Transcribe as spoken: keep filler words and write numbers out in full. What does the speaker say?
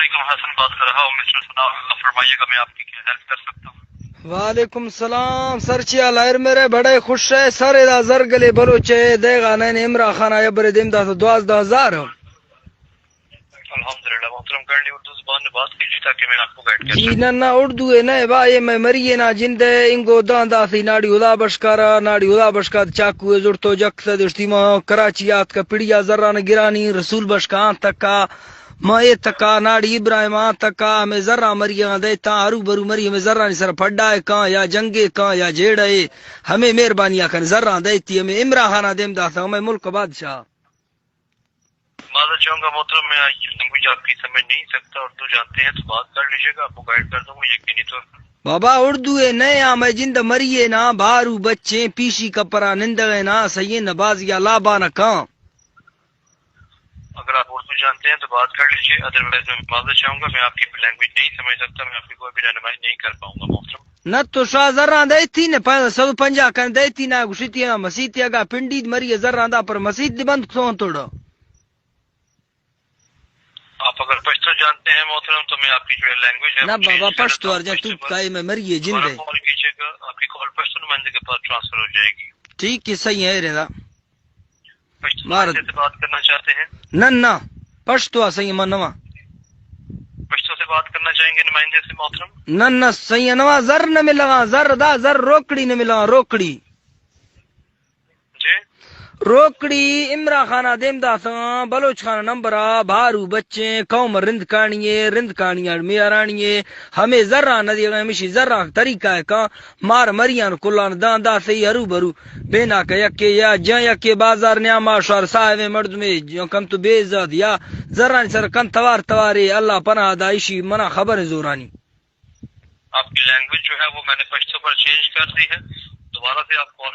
علیکم، حسن بات کر رہا ہوں، مسٹر ثناء اللہ، فرمائیے گا، میں آپ کی کیا ہیلپ کر سکتا ہوں؟ وعلیکم السلام، سر چی حال ہے؟ میرے بڑے خوش ہے سر، ادا زر گلے بلوچ ہے، دیغا نین عمران خان آیا برے دیم دا تو دوازدہ ہزار۔ الحمدللہ محترم، کائنڈلی اردو زبان میں بات کیجیے تاکہ میں آپ کو گائیڈ کر جی سکوں۔ نہ، نہ، اردو ہے نہ با، یہ میں مری ہے نا جند ہے، انگو دان دا سی ناڑی ادا بشکارا، ناڑی ادا بشکار چاکو ہے زڑتو جک سد اشتی ما کراچی آت کا پڑیا زران گرانی رسول بشکان تکا۔ ما اے تکا ناڑی ابراہیم آن تکا، ہمے زراں مری آن دے تا، ہرو برو مری ہمے زرانی سر پڈا ءِ کان یا جنگ ءِ کان یا جیڑہ ءِ۔ ہمے مہربانی آ کن زراں دے تی ہمے عمران خان آ دیم داسا ہمے ملک بادشاہ۔ معذرت چاہوں گا محترم، میں یہ لینگویج آپ کی سمجھ نہیں سکتا، اردو جانتے ہیں تو بات کر لیجیے گا، آپ کو گائیڈ کر دوں گا یقینی طور پر۔ بابا اردو ہے نئے آ، میں جند مری ہے نا، بارو بچیں پیشی کپرا نندغ ہے نا، سہی ہے نا، بازی آ لابا نا کان۔ اگر آپ اردو جانتے ہیں تو بات کر لیجیے، ادروائز میں معذرت چاہوں گا، میں آپ کی لینگویج نہیں سمجھ سکتا، میں آپ کی کوئی بھی رہنمائی نہیں کر پاؤں گا محترم۔ نہ تو شا زراں دے تی نے پانزدہ سد و پنجاہ کن دے تی نا گوشی تی نا مسیت تی اگا پنڈی مری زراں دا پر مسیت دی بند کسون توڑا۔ آپ اگر پشتو جانتے ہیں محترم تو میں آپ کی جو ہے لینگویج ہے نہ وہ چینج بابا، کر پشتو دیتا ہوں۔ ارجا پشتو توپ پر کائے میں مری جند دوبارہ ہے۔ کال کیجیے گا، آپ کی کال پشتو نمائندے کے پاس ٹرانسفر ہو جائے گی۔ ٹھیک ہے، صحیح ہے رضا۔ پشتو مار نمائندے سے بات کرنا چاہتے ہیں؟ نہ، نہ، پشتو آ سہی ما نوا۔ پشتو سے بات کرنا چاہیں گے نمائندے سے محترم؟ نہ، نہ، سہی نوا، زر نہ ملغا، زر دا، زر روکڑی نہ ملغا، روکڑی۔ جی۔ روکڑی عمران خان آ دیم داسا بلوچ خان نمبر آ بھارو بچیں قوم رند کانیے، رند کانیاڑ میارانیے، ہمے زراں ندی غا ہمیشی زراں طریقہ ہے کان مار مریان کلان دان داسے ہرو برو۔ بیناکہ یکے یا جاں یکے بازار نیاما شار صاحب مردمے جاں کن تو بے عزت یا زرانی سر کن توار توارے اللہ پناہ دا ایشی منا خبر زورانی۔ آپ کی لینگویج جو ہے وہ میں نے پشتو پر چینج کر دی ہے، دوبارہ سے آپ کال